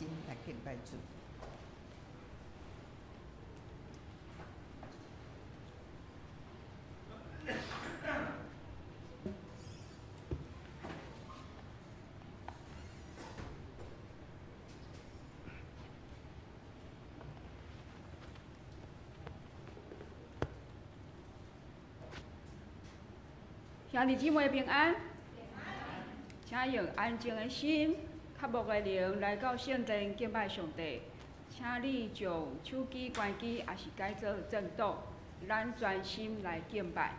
心來敬拜主。兄弟姊妹平安，請用安靜的心、渴慕的靈來到聖殿敬拜上帝。請你將手機關機，抑是改做震動，咱專心來敬拜。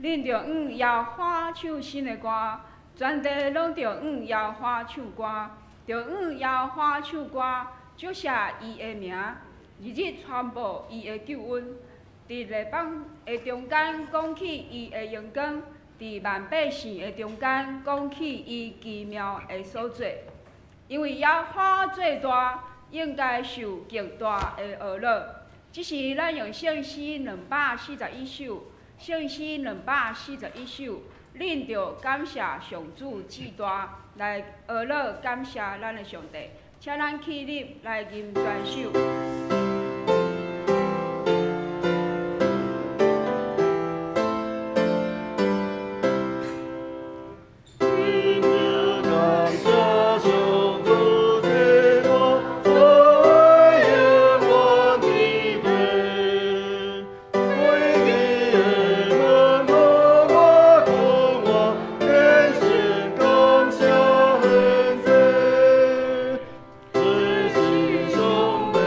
恁著向耶和華唱新的歌，全地攏著向耶和華唱歌，著向耶和華唱歌，祝謝伊的名，日日傳播伊的救恩。佇列邦的中間講起伊的榮光，佇萬百姓的中間講起伊奇妙的所作。因為耶和華最大，應該受極大的呵咾。這時，咱用聖詩241首。聖詩241首，恁著感謝上主至大，來呵咾感謝咱的上帝，請咱起立來吟全首。最心上的。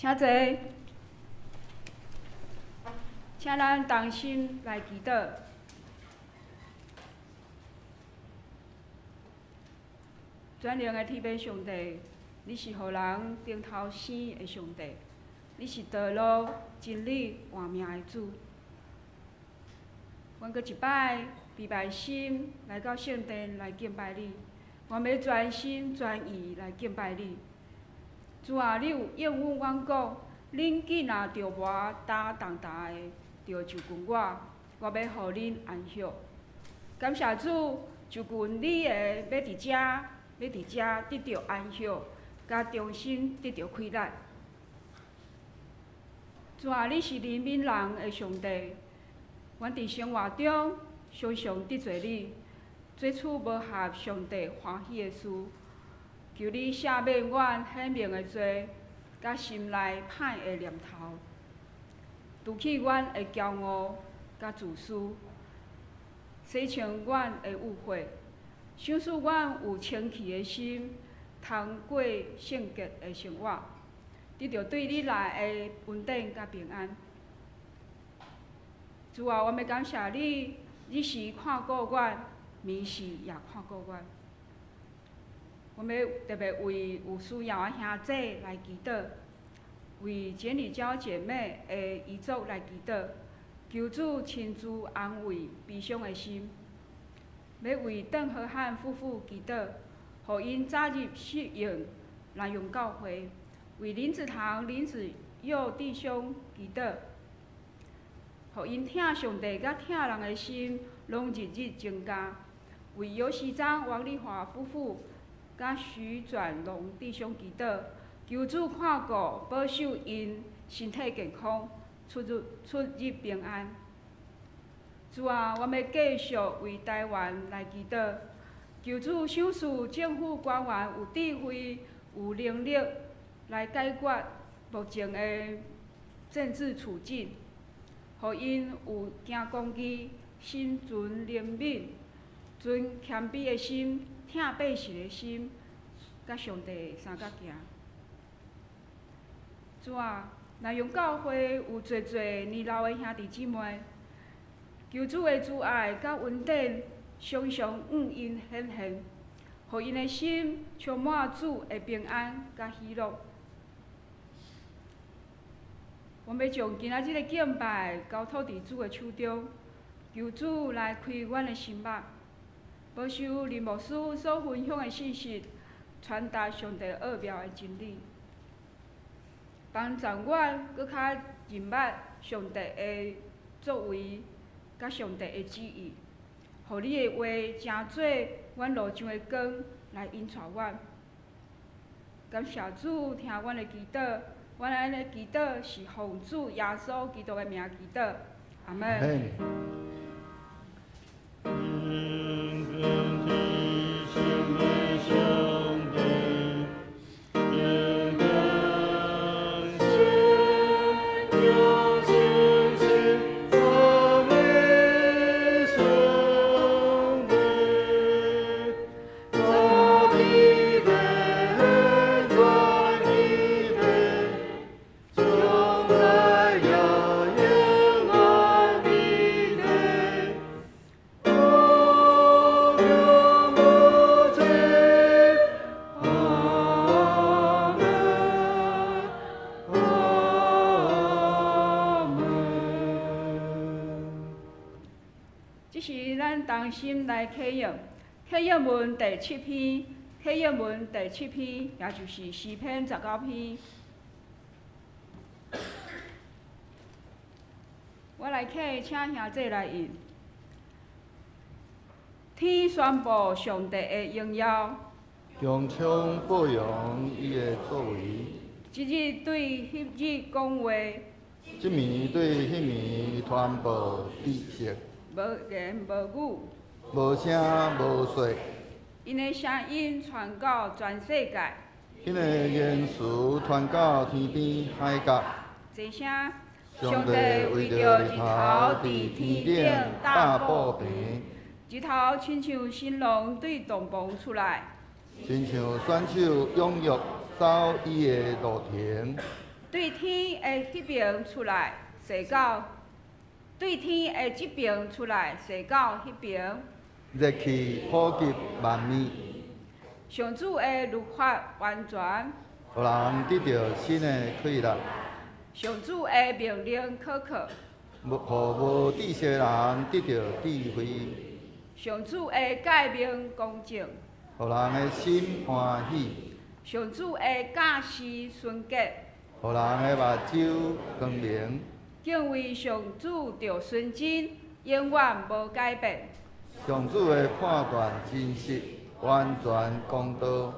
請坐，請咱同心來祈禱。全能的天父上帝，你是予人重頭生的上帝，你是道路、真理、活命的主。阮閣一擺卑微心來到聖殿來敬拜你，阮欲全心全意來敬拜你。主啊，你有應允阮講，恁囝若著磨擔重擔的，著就近我，我欲予恁安息。感謝主，就近你的欲佇遮，欲佇遮得著安息，佮重新得著氣力。主啊，你是憐憫人的上帝，阮佇生活中常常得罪你，做出無合上帝歡喜的事。求你赦免阮顯明的罪，佮心內歹的念頭，除去阮的驕傲佮自私，洗清阮的污穢，賞賜阮有清氣的心，通過聖潔的生活，得著對你來的恩典佮平安。主啊，阮欲感謝你，日時看顧阮，暝時也看顧阮。阮欲特別為有需要的兄弟來祈禱，為簡麗嬌姐妹的遺囑來祈禱，求主親自安慰悲傷的心。欲為鄧和漢夫婦祈禱，予𪜶早日適應南陽教會。為林子堂、林子佑弟兄祈禱，予𪜶疼上帝佮疼人的心攏日日增加。為游錫章、王麗華夫婦佮徐轉龍弟兄祈禱，求主看顧保守𪜶身體健康，出入平安。主啊，阮欲繼續為台灣來祈禱，求主賞賜政府官員有智慧、有能力來解決目前的政治處境，予𪜶有行公義、心存憐憫、存謙卑的心、疼百姓的心，佮上帝相佮行。主啊，南陽教會有濟濟年老的兄弟姊妹，求主的慈愛佮恩典常常向𪜶顯現，予𪜶的心充滿主的平安佮喜樂。阮欲將今仔日的敬拜交託佇主的手中，求主來開阮的心目，保守林牧師所分享的信息，傳達上帝奧妙的真理，幫助阮閣較認捌上帝的作為，佮上帝的旨意，予你的話成做阮路上的光，來引帶阮。感謝主聽阮的祈禱，阮按呢祈禱是奉主耶穌基督的名祈禱，阿們。同心來啟用，啟用文第七篇，啟用文第七篇，也就是詩篇19篇。我來啟，請兄弟來印。天宣布上帝的榮耀，穹蒼報揚伊的作為。這日對彼日講話，這暝對彼暝傳報知識。無言無語，無聲無說。𪜶的聲音傳到全世界，𪜶的言辭傳到天邊海角。齊聲，上帝為著日頭佇天頂搭布棚，日頭親像新郎對洞房出來，親像選手踴躍走伊的路程。對對天的彼爿出來，踅到對天的這爿出來，踅到彼爿。熱氣普及萬物。上主的律法完全，予人得著新的氣力。上主的命令可靠，予無知識的人得著智慧。上主的誡命公正，予人的心歡喜。上主的教示純潔，予人的目睭光明。敬畏上主著純真，永遠無改變。上主的判斷真實，完全公道。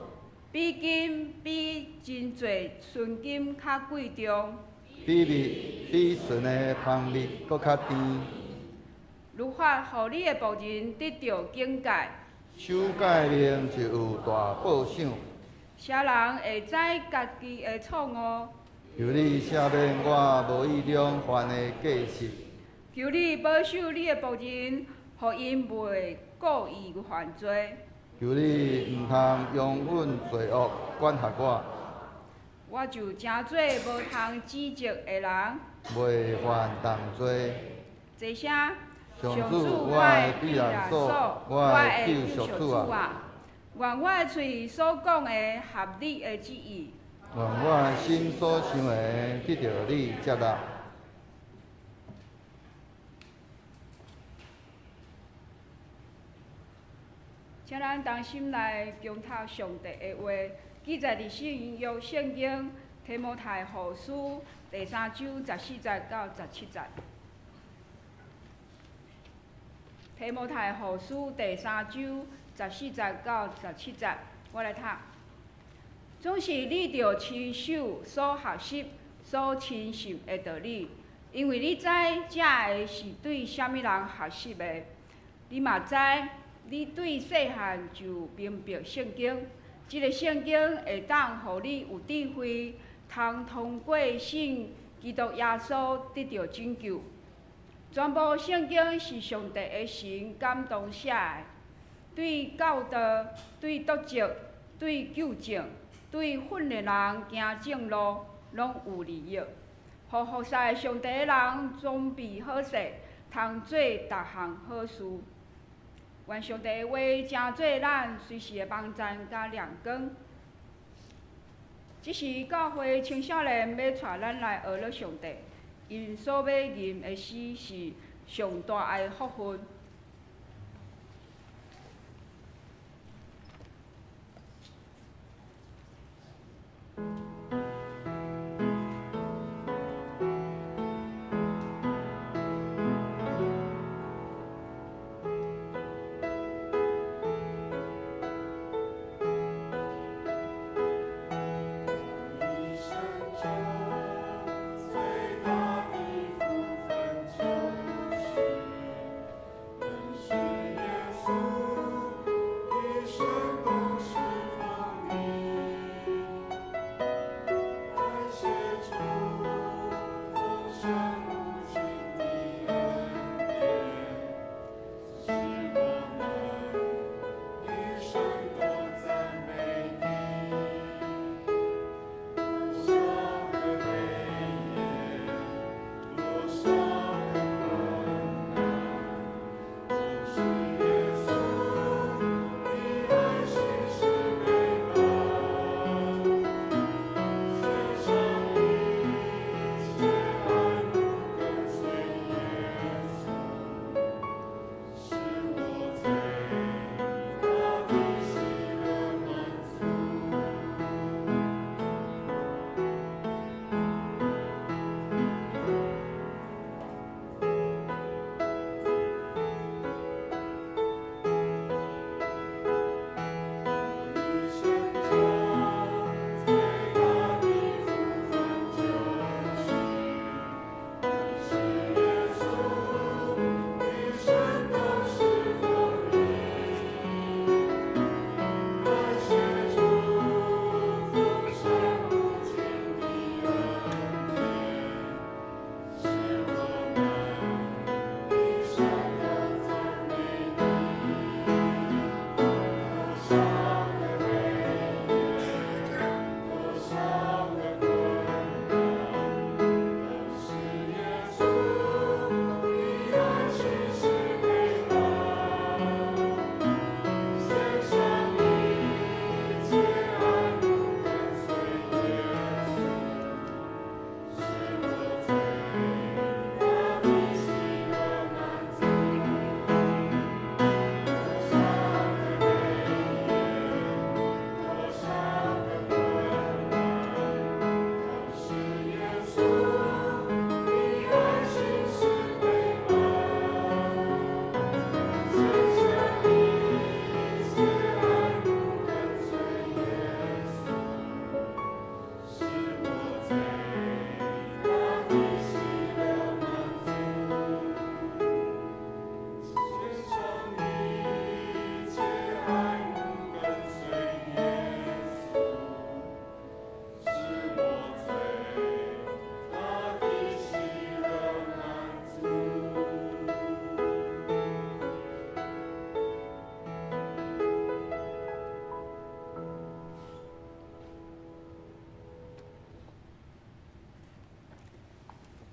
比金比真濟純金較貴重。比蜜比純的蜂蜜閣較甜。律法予你的僕人得著警戒。守誡命就有大報賞。啥人會知家己的錯誤？求你赦免我無意中犯的過失。求你保守你的僕人，予𪜶袂故意犯罪。求你毋通容忍罪惡管轄我。我就成做無通指責的人。袂犯重罪。齊聲。上主，我的避難所，我的救贖主啊！願我的喙所講的合你的旨意。願我心所想的得著你接納。請咱同心來恭讀上帝的話，記載佇新約聖經提摩太後書第三章14節到17節。提摩太後書第三章14節到17節，我來讀。總是你著持守所學習、所深信的道理，因為你知這个是對啥物人學習的。你嘛知，你對細漢就明白聖經，這个聖經會當予你有智慧，通通過信基督耶穌得著拯救。全部聖經是上帝的神感動寫的，對教導、對督責、對糾正、對訓練人行正路，攏有利益，予服侍上帝的人裝備好勢，通做逐項好事。願上帝的話成做咱隨時的幫贊佮亮光。這時教會青少年欲帶咱來學樂上帝，𪜶所欲吟的詩是上大的福分。最大的福分就是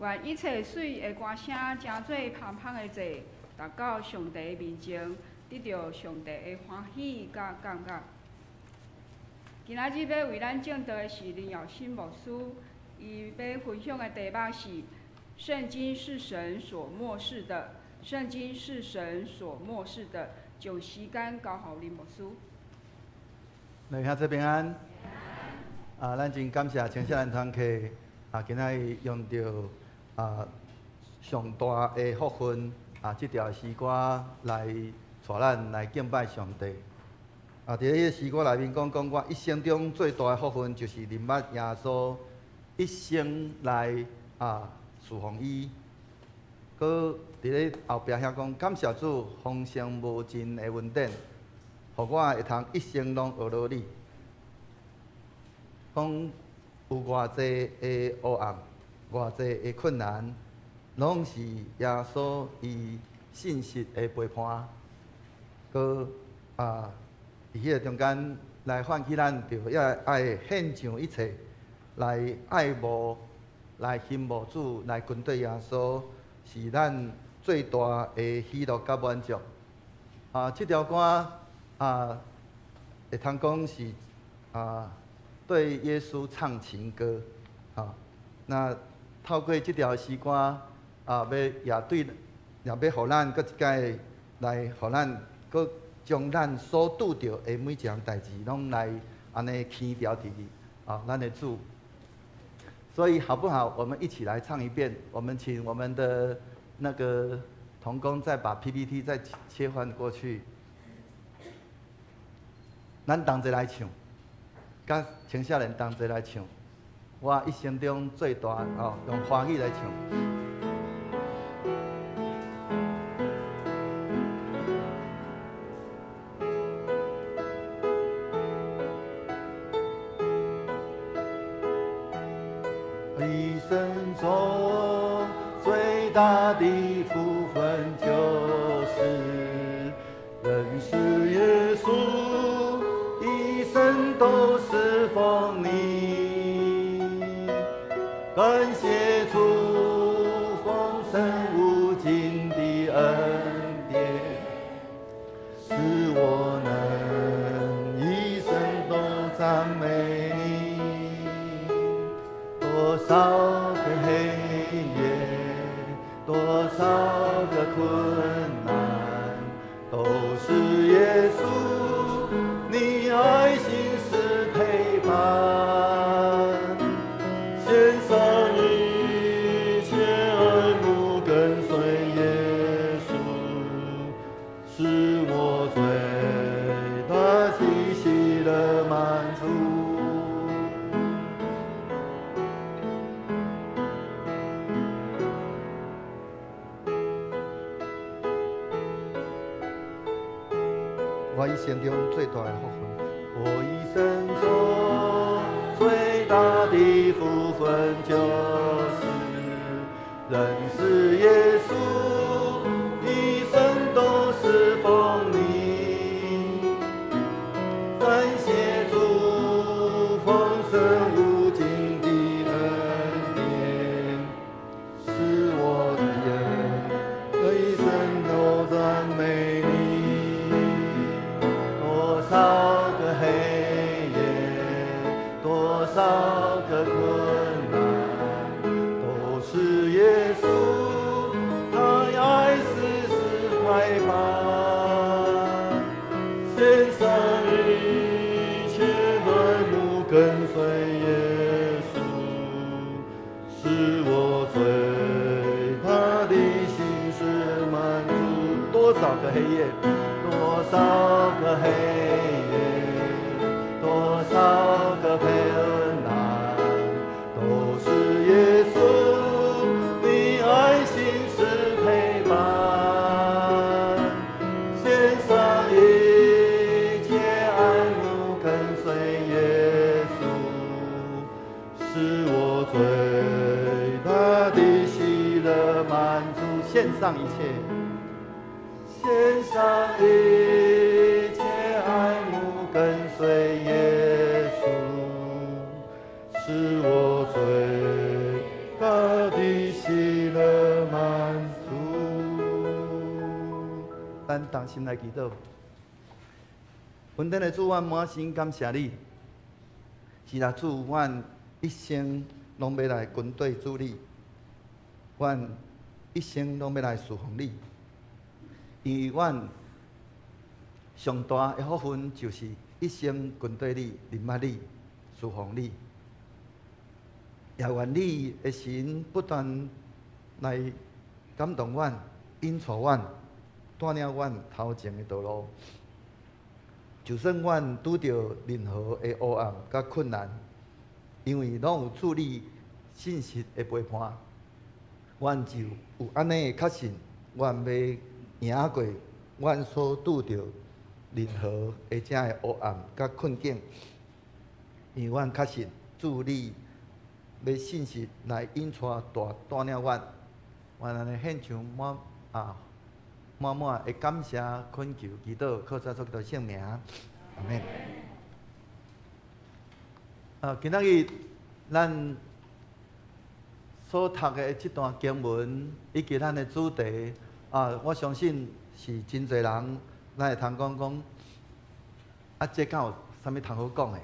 願一切媠的歌聲成做芳芳的祭，達到上帝面前，得著上帝的歡喜佮感覺。今仔日欲為咱證道的是林耀新牧師，伊欲分享的題目是：聖經是神所默示的，聖經是神所默示的。將時間交予林牧師。來，兄弟平安。啊，咱真感謝青少年團契啊，今仔日用著上大的福分啊，這條詩歌來帶咱來敬拜上帝。啊，佇咧彼个詩歌內面講，講我一生中最大的福分就是認捌耶穌，一生來侍奉伊。閣佇咧後壁遐講，感謝主豐盛無盡的恩典，予我會通一生攏學落你。講有偌濟的黑暗，偌濟的困難，攏是耶穌伊信實的陪伴。閣佇彼個中間來喚起咱，著要愛獻上一切，來愛慕、來欣慕主，來跟綴耶穌，是咱最大的喜樂佮滿足。啊，這條歌會通講是對耶穌唱情歌，啊，那透過這條詩歌，欲也對，也欲予咱閣一擺來，予咱閣將咱所拄著的每一項代誌，攏來按呢牽牢佇咱的主。所以好不好？我們一起來唱一遍。我們請我們的那個同工再把 PPT 再切換過去。咱同齊來唱，佮青少年同齊來唱。我一生中最大哦，用華語來唱。一生中最大的福分就是認識耶穌，一生都侍奉你。感謝主豐盛無盡的恩典，使我能一生都讚美你。多少個黑夜，多少個困難，都是耶穌，你愛心是陪伴。獻上一切愛慕跟隨耶穌，是我最大的喜樂滿足。我一生中最大的福分，我一生中最大的福分就是認識耶穌，一生都侍奉你。感謝主豐盛無盡的恩典，使我一生都讚美你。多少個黑夜，多少個困難，都是耶穌，他愛時時陪伴。獻上一切愛慕跟隨耶穌，是我最大的心事滿足。多少個黑夜，多少個黑夜，多少個困難，都是耶穌，你愛心是陪伴。獻上一切愛慕跟隨耶穌，是我最大的喜樂滿足。獻上一切，獻上一切愛慕跟隨耶穌，是我最大的喜同心來祈禱。恩典的主，阮滿心感謝你。是啦，主，阮一生攏欲來跟綴主你，阮一生攏欲來事奉你。因為阮上大的福分就是一生跟綴你、認捌你、事奉你。也願你的神不斷來感動阮、引帶阮、帶領阮頭前的道路。就算阮拄著任何的黑暗佮困難，因為攏有主你信實的陪伴，阮就有按呢的確信，阮欲贏過阮所拄著任何的這个黑暗佮困境，因為阮確信主你欲信實來引帶帶帶領阮，阮按呢獻上滿啊滿滿的感謝懇求祈禱，靠主耶穌基督聖名，阿們。啊，今仔日咱所讀的這段經文以及咱的主題啊，我相信是真濟人咱會通講講，啊，這敢有啥物通好講的？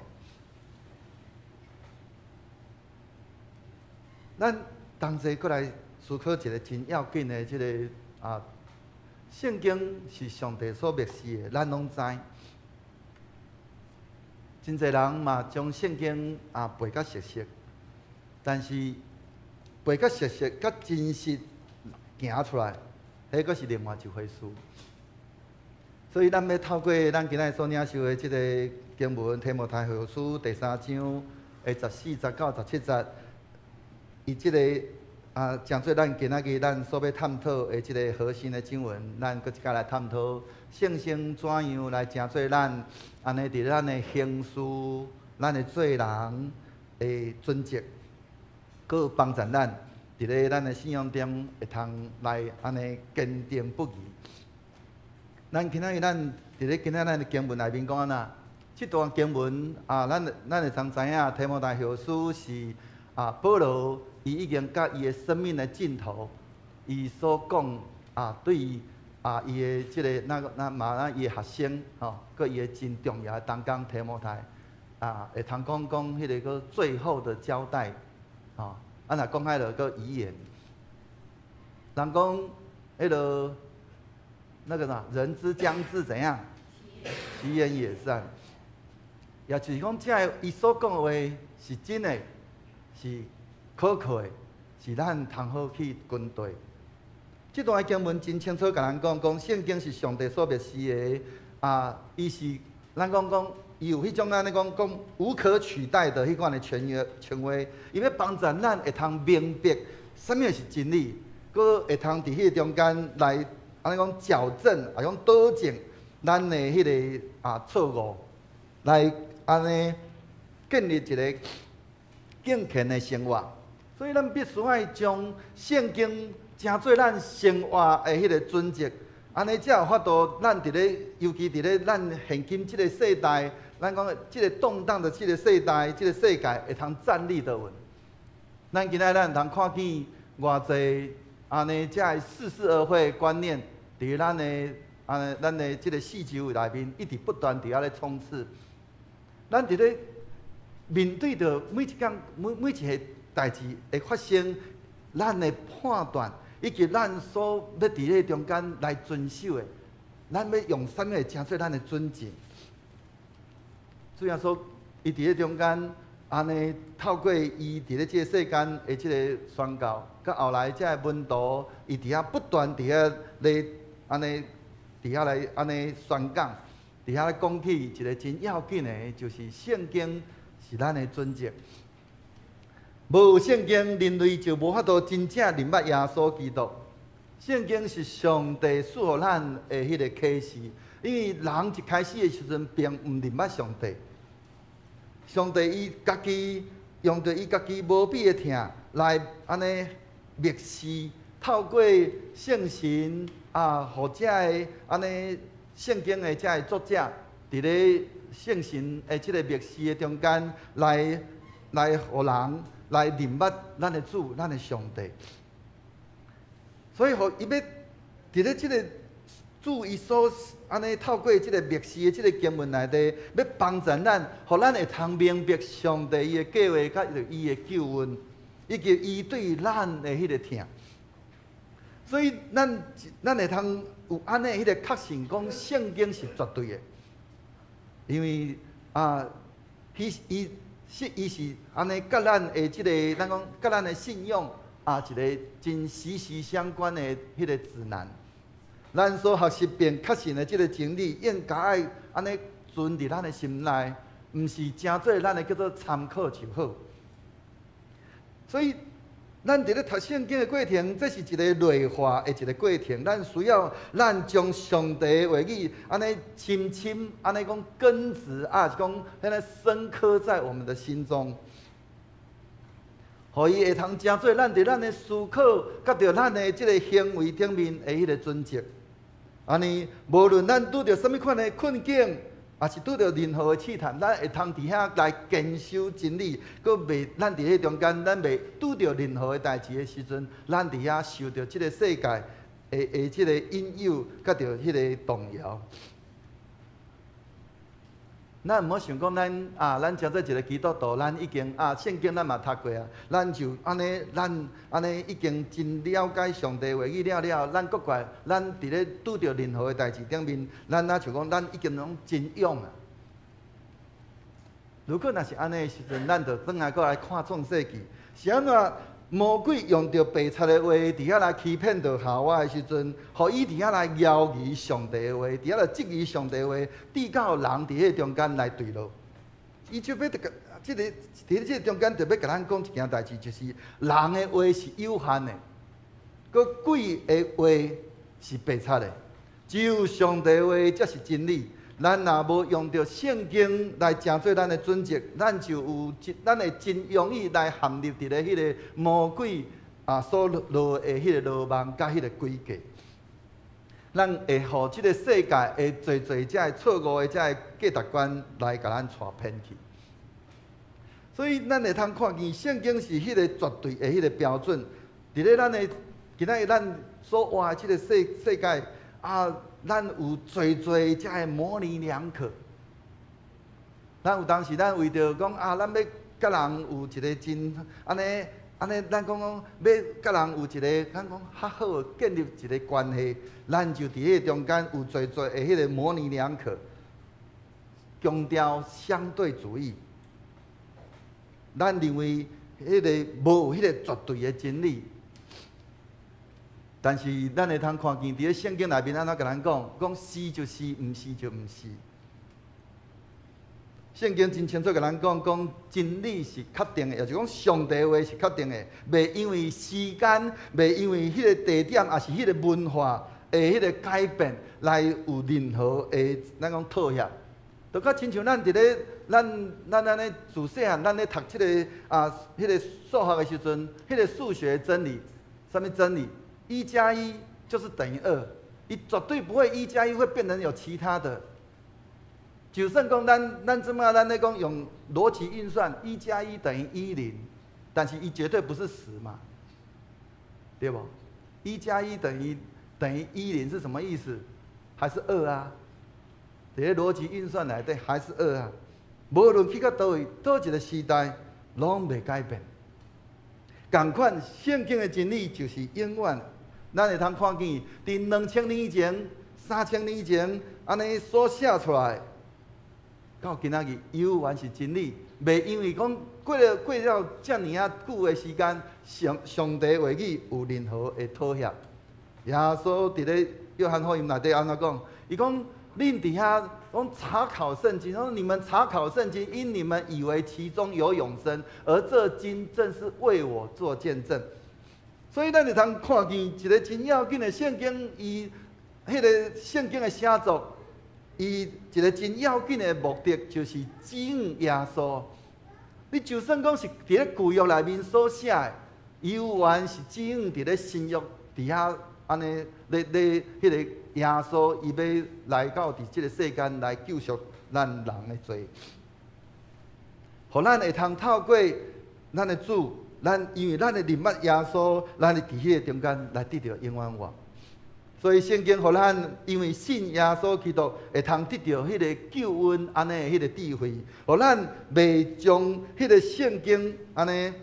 咱同齊閣來思考一个真要緊的這个啊，聖經是上帝所默示的，咱攏知。真濟人嘛將聖經啊背甲熟熟，但是背甲熟熟，佮真實行出來，彼閣是另外一回事。所以咱欲透過咱今仔日所領受的這个經文《提摩太後書》第三章的14節到17節，伊這个啊，成做咱今仔日咱所欲探討的這个核心的經文，咱閣一擺來探討聖經怎樣來成做咱按呢佇咱的行事、咱的做人的準則，閣幫助咱佇咧咱的信仰中會通來按呢堅定不移。咱今仔日咱佇咧今仔咱的經文內面講按怎？這段經文啊，咱會通知影，提摩太後書是啊，保羅伊已經佮伊的生命的盡頭，伊所講啊，對啊，伊的這个那那嘛那伊的學生吼，閣伊的真重要的同工提摩太啊，會通講講彼个閣最後的交代，吼，啊若講開落閣遺言，人講彼个那个啥，人之將至怎樣？其言也善。也就是講，這个伊所講的話是真的，是可靠的，是咱通好去跟綴。這段經文真清楚，共咱講，講聖經是上帝所默示的啊，伊是咱講講，伊有彼種按呢講講無可取代的彼款的權威權威，伊欲幫助咱會通明白啥物是真理，閣會通佇彼个中間來按呢講矯正，啊講導正咱的彼个啊錯誤，來按呢建立一个敬虔的生活。所以咱必須愛將聖經成做咱生活的彼个準則，按呢才有法度。咱佇咧，尤其佇咧咱現今這个世代，咱講這个動盪的這个世代，這个世界會通站立得穩。咱今仔咱通看見偌濟按呢，這个似是而非的觀念，佇咱的按呢咱的這个四周內面，一直不斷佇遐咧充斥。咱佇咧面對著每一工每每一个代誌會發生，咱的判斷以及咱所欲佇咧中間來遵守的，咱欲用啥物來成做咱的準則？主耶穌伊佇咧中間，按呢透過伊佇咧這个世間的這个宣告，佮後來這个門徒，伊佇遐不斷佇遐咧按呢佇遐來按呢宣講，佇遐咧講起一个真要緊的，就是聖經是咱的準則。無聖經，人類就無法度真正認捌耶穌基督。聖經是上帝賜予咱的彼个啟示，因為人一開始的時陣並毋認捌上帝。上帝伊家己用著伊家己無比的疼來按呢默示，透過聖神啊，予這个按呢聖經的這个作者，佇咧聖神的這个默示的中間來來予人來認捌咱的主、咱的上帝。所以，予伊欲佇咧這个主伊所按呢透過這个默示的這个經文內底，欲幫助咱，予咱會通明白上帝伊的計劃，佮伊的救恩，以及伊對咱的彼个疼。所以咱會通有按呢彼个確信，講聖經是絕對的，因為啊，彼伊是伊是按呢，佮咱的這个，咱講佮咱的信仰啊，一个真息息相關的彼个指南。咱所學習並確信的這个真理，應該愛按呢存佇咱的心內，毋是成做咱的叫做參考就好。所以，咱佇咧讀聖經的過程，這是一个內化的一个過程。咱需要咱將上帝話語按呢深深按呢講根植啊，是講按呢深刻在我們的心中，予伊會通成做咱佇咱的思考，佮著咱的這个行為頂面的彼个準則。按呢，無論咱拄著啥物款的困境，抑是拄著任何的試探，咱會通佇遐來堅守真理，閣袂咱佇彼中間，咱袂拄著任何的代誌的時陣，咱佇遐受著這个世界的這个引誘，佮著彼个動搖。咱毋好想講咱啊，咱成做一个基督徒，咱已經啊，聖經咱嘛讀過啊，咱就按呢，咱按呢已經真了解上帝話語了了，咱閣過，咱佇咧拄著任何的代誌頂面，咱若像講咱已經攏真勇啊。如果若是按呢的時陣，咱就轉來閣來看創世記，是按怎魔鬼用著白賊的話佇遐來欺騙著夏娃的時陣，予伊佇遐來搖疑上帝的話，佇遐來質疑上帝的話，致到人佇彼中間來墜落。伊就欲這个，這个佇這个中間，就欲共咱講一件代誌，就是人的話是有限的，閣鬼的話是白賊的，只有上帝的話才是真理。咱若無用著聖經來成做咱的準則，咱就有咱會真容易來陷入佇咧彼个魔鬼啊所落的彼个羅網佮彼个詭計。咱會予這个世界的濟濟這个錯誤的這个價值觀來共咱帶偏去。所以咱會通看見聖經是彼个絕對的彼个標準。佇咧咱的今仔日咱所活的這个世界啊，咱有濟濟這个模棱兩可。咱有當時咱為著講啊，咱欲佮人有一个真按呢按呢，咱講講欲佮人有一个咱講較好的建立一个關係，咱就佇彼个中間有濟濟的彼个模棱兩可，強調相對主義。咱認為彼个無彼个絕對的真理。但是咱會通看見佇咧聖經內面按怎共咱講？講是就是，毋是就毋是。聖經真清楚共咱講，講真理是確定的，也就是講上帝話是確定的，袂因為時間，袂因為彼個地點，抑是彼個文化的彼個改變來有任何的咱講妥協。就較親像咱佇咧咱按呢自細漢，咱咧讀這个啊，彼个數學的時陣，彼个數學真理，啥物真理？一加一就是等於二，伊絕對不會一加一會變成有其他的。就算講咱這麼咱咧講用邏輯運算，一加一等於10，但是伊絕對不是10嘛，對無？一加一等於一零是什麼意思？還是二啊？佇咧邏輯運算內底還是二啊？無論去到佗位，佗一个時代，攏袂改變。仝款聖經的真理就是永遠。咱會通看見，佇2000年以前、3000年以前，按呢所寫出來，到今仔日猶原是真理，袂因為講過了遮爾仔久的時間，上帝話語有任何的妥協。耶穌佇咧約翰福音內底按怎講？伊講恁佇遐講查考聖經，說你們查考聖經，因你們以為其中有永生，而這經正是為我做見證。所以咱會通看見一个真要緊的聖經，伊彼个聖經的寫作，伊一个真要緊的目的就是指引耶穌。你就算講是佇咧舊約內面所寫的，猶原是指引佇咧新約佇遐按呢咧咧，彼个耶穌伊欲來到佇這个世間來救贖咱人的罪，予咱會通透過咱的主。咱因為咱會認捌耶穌，咱會佇彼个中間來得著永遠活。所以聖經予咱因為信耶穌基督會通得著彼个救恩按呢彼个智慧，予咱袂將彼个聖經按呢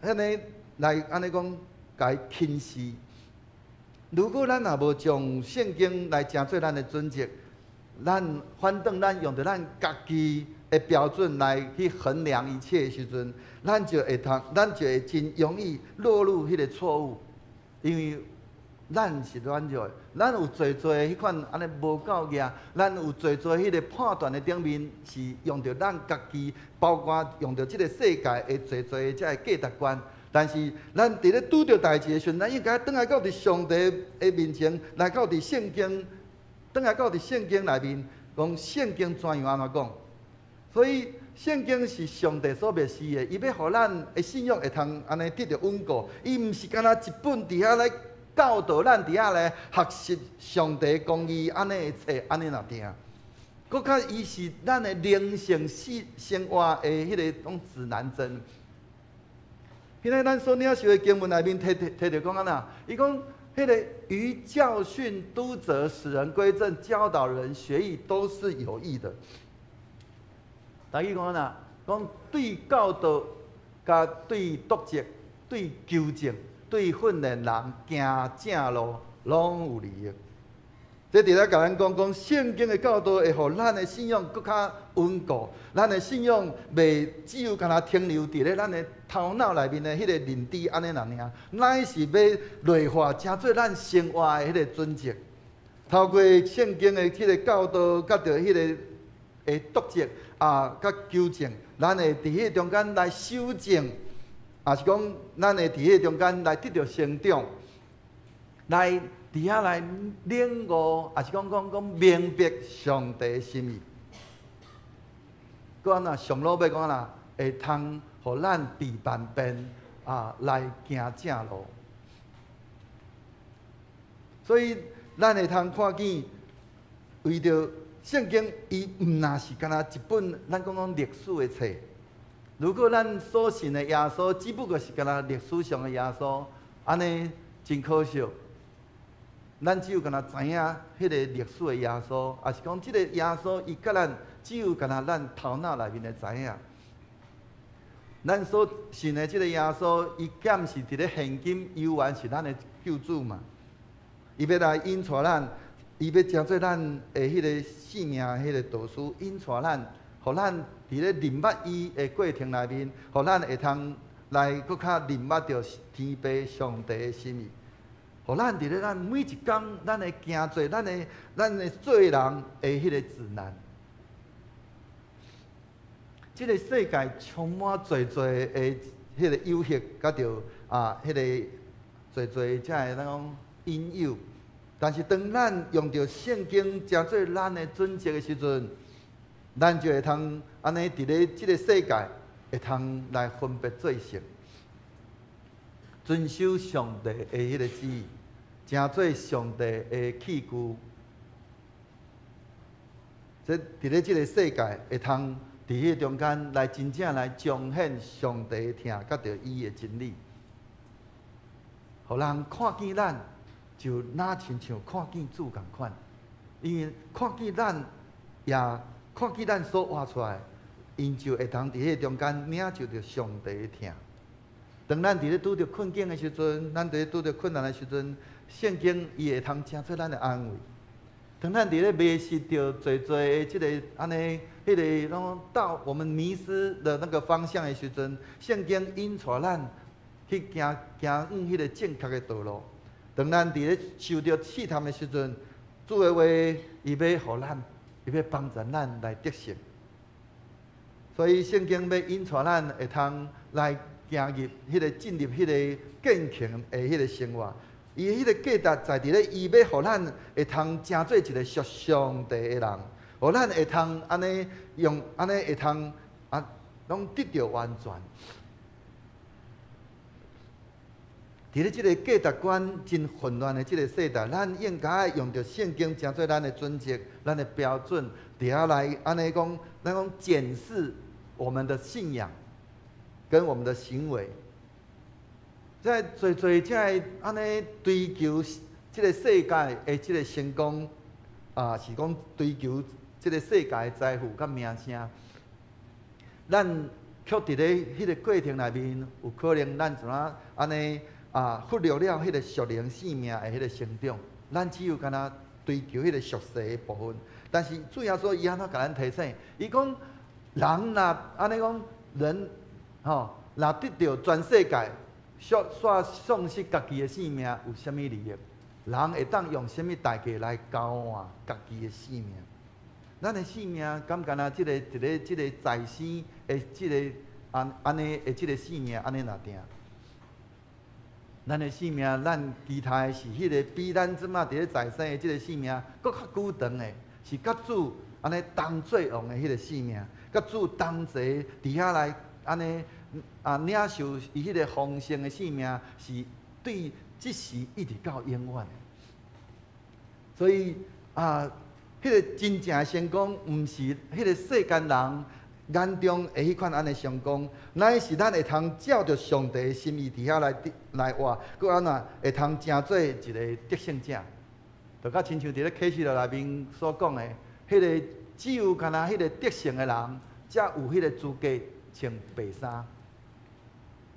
按呢來按呢講共伊輕視。如果咱若無將聖經來成做咱的準則，咱反轉咱用著咱家己的標準來去衡量一切的時陣，咱就會通，咱就會真容易落入彼个錯誤，因為咱是軟弱的，咱有濟濟彼款按呢無夠額，咱有濟濟彼个判斷的頂面是用著咱家己，包括用著這个世界的濟濟這个價值觀。但是咱佇咧拄著代誌的時陣，咱應該轉來到佇上帝的面前，來到佇聖經，轉來到佇聖經內面，講聖經怎樣按怎講。所以聖經是上帝所默示的，伊欲予咱的信仰會通按呢得著穩固。伊毋是干焦一本佇遐來教導咱佇遐來學習上帝公義按呢的冊，按呢爾定。閣較伊是咱的靈性生生活的彼个種指南針。今仔咱所領受的經文內面提提提著講按怎？伊講彼个於教訓、督責、使人歸正、教導人學義，都是有益的。台語講按怎？講對教導、佮對督責、對糾正、對訓練人行正路，攏有利益。這佇咧共咱講講聖經的教導會予咱的信仰閣較穩固，咱的信仰袂只有干焦停留佇咧咱的頭腦內面的彼個認知按呢爾爾，乃是欲內化，成做咱生活的彼个準則。透過聖經的彼个教導，佮著彼个的督責啊，佮糾正，咱會佇彼个中間來修正，也是講咱會佇彼個中間來得著成長，來佇遐來領悟，也是講講講明白上帝的心意。閣按怎上落尾講按怎，會通予咱避萬變啊，來行正路。所以咱會通看見，為著聖經，伊毋若是干焦一本咱講講歷史的冊。如果咱所信的耶穌，只不過是干焦歷史上的耶穌，按呢真可惜。咱只有干焦知影彼个歷史的耶穌，抑是講這个耶穌，伊佮咱只有干焦咱頭腦內面的知影。咱所信的這个耶穌，伊敢是佇咧現今猶原是咱的救主嘛？伊欲來引帶咱，伊欲成做咱的彼个性命彼个導師，引帶咱，予咱佇咧認捌伊的過程內面，予咱會通來閣較認捌著天父上帝的心意。予咱佇咧咱每一工，咱的行做，咱的做人的彼个指南。這个世界充滿濟濟的彼个誘惑，佮著啊，彼个濟濟這个咱講引誘。但是當咱用著聖經成做咱的準則的時陣，咱就會通按呢佇咧這个世界會通來分別做聖，遵守上帝的彼个旨意，成做上帝的器具。這佇咧這个世界會通佇彼个中間來真正來彰顯上帝的疼，佮著伊的真理，予人看見咱，就若親像看見主仝款，因為看見咱，也看見咱所活出來，𪜶就會通佇彼個中間領受著上帝的疼。當咱佇咧拄著困境的時陣，咱佇咧拄著困難的時陣，聖經伊會通成做咱的安慰。當咱佇咧迷失著濟濟的這个按呢，彼个攏到我們迷失的那個方向的時陣，聖經引帶咱去行行往彼個正確的道路。當咱佇咧受著試探的時陣，主的話伊欲予咱，伊欲幫助咱來得勝。所以聖經欲引帶咱會通來行入彼个進入彼个敬虔的彼个生活。伊彼个價值在佇咧，伊欲予咱會通成做一個屬上帝的人，予咱會通按呢用按呢會通啊，攏得著完全。佇咧這个價值觀真混亂的這个世代，咱應該用著聖經成做咱的準則、咱的標準，佇遐來按呢講，咱講檢視我們的信仰跟我們的行為。在濟濟這个按呢追求這這个世界的這个成功啊，是講追求這个世界的財富佮名聲。咱卻佇咧彼个過程內面，有可能咱怎啊按呢啊忽略了彼个屬靈生命的彼个成長。咱只有干焦追求彼个屬世的部分。但是主耶穌伊按怎共咱提醒？伊講人若按呢講人吼，若得著全世界，卻煞喪失家己的性命，有啥物利益？人會當用啥物代價來交換家己的性命？咱的性命敢干焦這个佇咧這个在生的這个按按呢的這个性命按呢若定？咱的性命，咱期待的是彼个比咱這馬佇咧在生的這个性命閣較久長的，是佮主按呢同做王的彼个性命，佮主同齊佇遐來按呢啊領受伊彼个豐盛的性命，是對這時一直到永遠的。所以啊，彼个真正的成功，毋是彼个世間人眼中的彼款按呢成功，乃是咱會通照著上帝的心意佇遐來來活，閣按怎會通成做一个得勝者。就佮親像佇咧啟示錄內面所講的，彼个只有干焦彼个得勝的人，才有彼个資格穿白衫，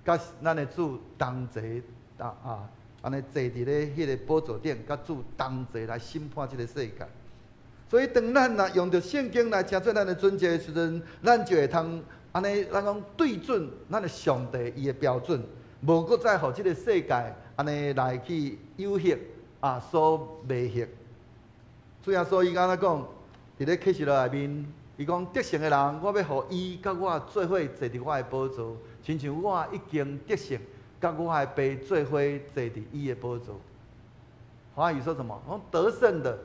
佮咱的主同齊啊啊，按呢坐佇咧彼个寶座頂，佮主同齊來審判這个世界。所以，當咱若用著聖經來成做咱的準則的時陣，咱就會通按呢，咱講對準咱的上帝伊的標準，無閣再予這个世界按呢來去誘惑啊，所迷惑。主耶穌伊按怎講？佇咧啟示錄內面，伊講得勝的人，我欲予伊佮我做伙坐佇我的寶座，親像我已經得勝，佮我的爸做伙坐佇伊的寶座。華語說什麼？講得勝的，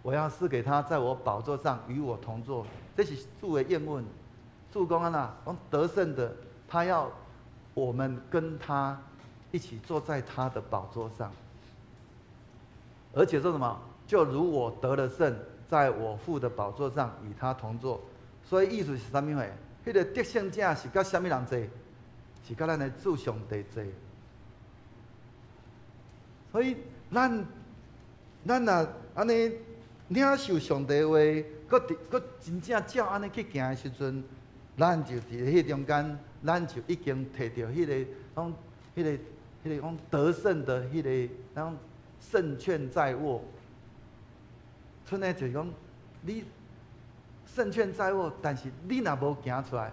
我要賜給他，在我寶座上與我同坐。這是主的應允。主講按怎？講得勝的，他要我們跟他一起坐在他的寶座上。而且說什麼？就如我得了勝，在我父的寶座上與他同坐。所以意思是啥物貨？彼个得勝者是佮啥物人坐？是佮咱的主上帝坐。所以咱咱若按呢領受上帝話，閣閣真正照按呢去行的時陣，咱就佇彼中間，咱就已經提著彼个講，彼个彼个講得勝的彼个講勝券在握。賰呢就是講，你勝券在握，但是你若無行出來，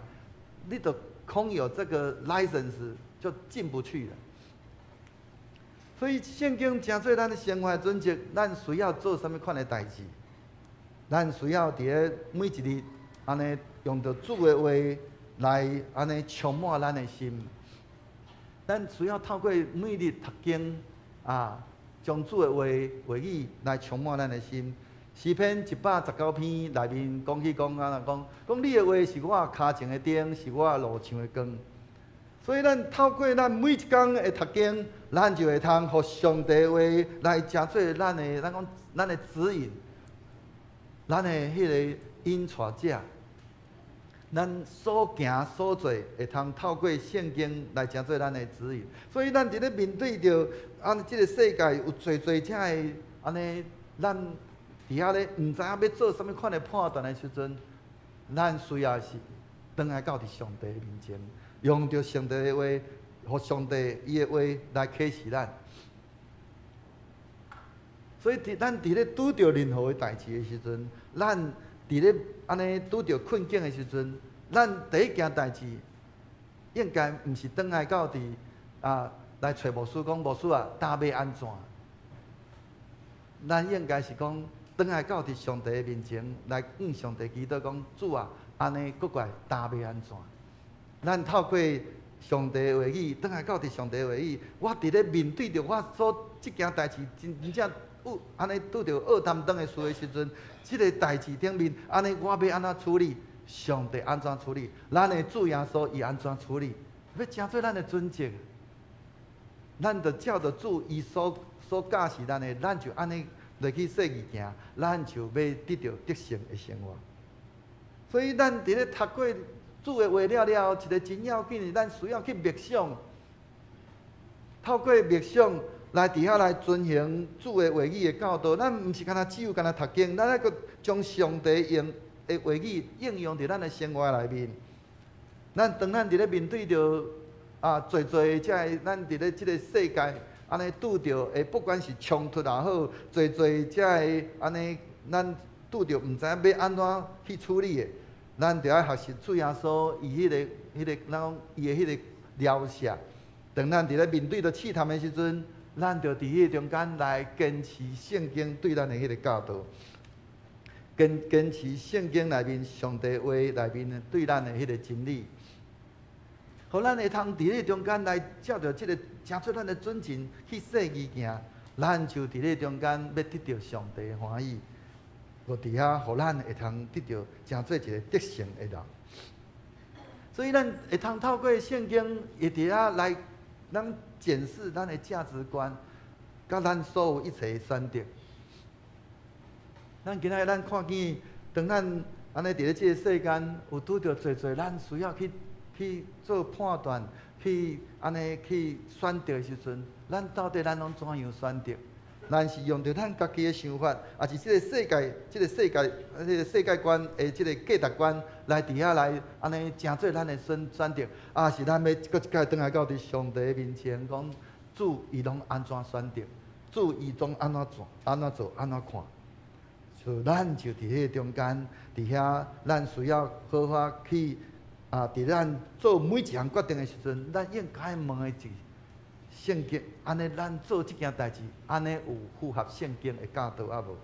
你就空有這個 license 就進不去了。所以聖經成做咱的生活準則，咱需要做啥物款的代誌？咱需要佇咧每一日按呢用著主的話來按呢充滿咱的心。咱需要透過每日讀經啊，將主的話話語來充滿咱的心。詩篇119篇內面講起講按怎講，講你的話是我跤前的燈，是我路上的光。所以咱透過咱每一工的讀經，咱就會通予上帝的話來成做咱的，咱講咱的指引，咱的彼个引帶者。咱所行所做，會通透過聖經來成做咱的指引。所以咱佇咧面對著按這个世界有濟濟遮的按呢，咱佇遐咧毋知影欲做啥物款的判斷的時陣，咱需要是轉來到佇上帝面前，用著上帝的話，予上帝伊的話來啟示咱。所以佇咱佇咧拄著任何的代誌的時陣，咱佇咧按呢拄著困境的時陣，咱第一件代誌應該毋是轉來到佇啊來揣牧師講，牧師啊，今欲按怎？咱應該是講轉來到佇上帝的面前來向上帝祈禱講，主啊，按呢閣過來今欲按怎？咱透過上帝的話語，轉來到佇上帝的話語，我佇咧面對著我所這件代誌真正有按呢拄著惡擔當的事的時陣，這个代誌頂面按呢我欲按怎處理？上帝按怎處理？咱的主耶穌伊按怎處理？欲成做咱的準則，咱就照著主伊所所教示咱的，咱就按呢落去細意行，咱就欲得著得勝的生活。所以咱佇咧讀過主的話了了後，一个真要緊的，咱需要去默想，透過默想，來佇遐來遵行主的話語的教導。咱毋是干焦只有干焦讀經，咱猶閣將上帝用的話語應用佇咱的生活內面。咱當咱佇咧面對著啊，濟濟這个咱佇咧這个世界按呢拄著，不管是衝突也好，濟濟這个按呢，咱拄著毋知影欲按怎去處理的，咱著愛學習主耶穌伊彼个，咱講伊的彼个療赦。當咱佇咧面對著試探的時陣，咱著佇彼個中間來堅持聖經對咱的彼个教導，堅持聖經內面上帝話內面對咱的彼個真理，予咱會通佇彼個中間來照著這个成做咱的準繩去細膩行，咱就佇彼個中間欲得著上帝的歡喜，閣佇遐予咱會通得著成做一个得勝的人。所以咱會通透過聖經，會佇遐來咱檢視咱的價值觀，佮咱所有一切的選擇。咱今仔日咱看見，當咱按呢佇咧這个世間，有拄著濟濟咱需要去做判斷，去按呢去選擇的時陣，咱到底咱攏怎樣選擇？咱是用著咱家己的想法，抑是這个世界觀的這个價值觀來佇遐來按呢成做咱的選擇，抑是咱欲閣一擺轉來到佇上帝面前講，主伊攏按怎選擇？主伊總按怎做？按怎做？按怎看？所以咱就佇彼个中間，佇遐咱需要好好去啊！佇咱做每一項決定的時陣，咱應該問的是聖經，按呢咱做這件代誌，按呢有符合聖經的教導抑無？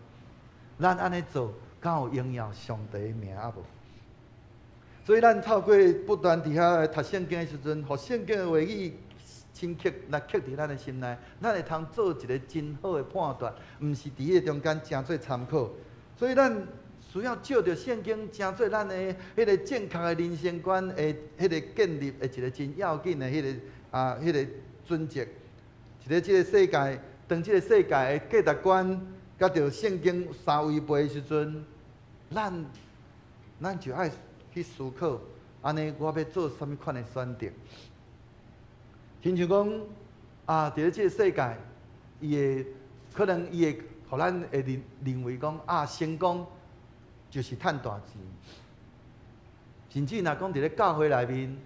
咱按呢做，敢有榮耀上帝的名抑無？所以咱透過不斷佇遐讀聖經的時陣，予聖經的話語深刻來刻佇咱的心內，咱會通做一个真好的判斷，毋是佇彼個中間成做參考。所以咱需要借著聖經，成做咱的彼个正確的人生觀的彼个建立的一个真要緊的彼个準則。佇咧這个世界，當這个世界的價值觀佮著聖經相違背的時陣，咱就愛去思考，按呢我欲做啥物款的選擇？親像講啊，佇咧這个世界，伊會可能伊會予咱會認為講啊，成功就是趁大錢。甚至若講佇咧教會內面，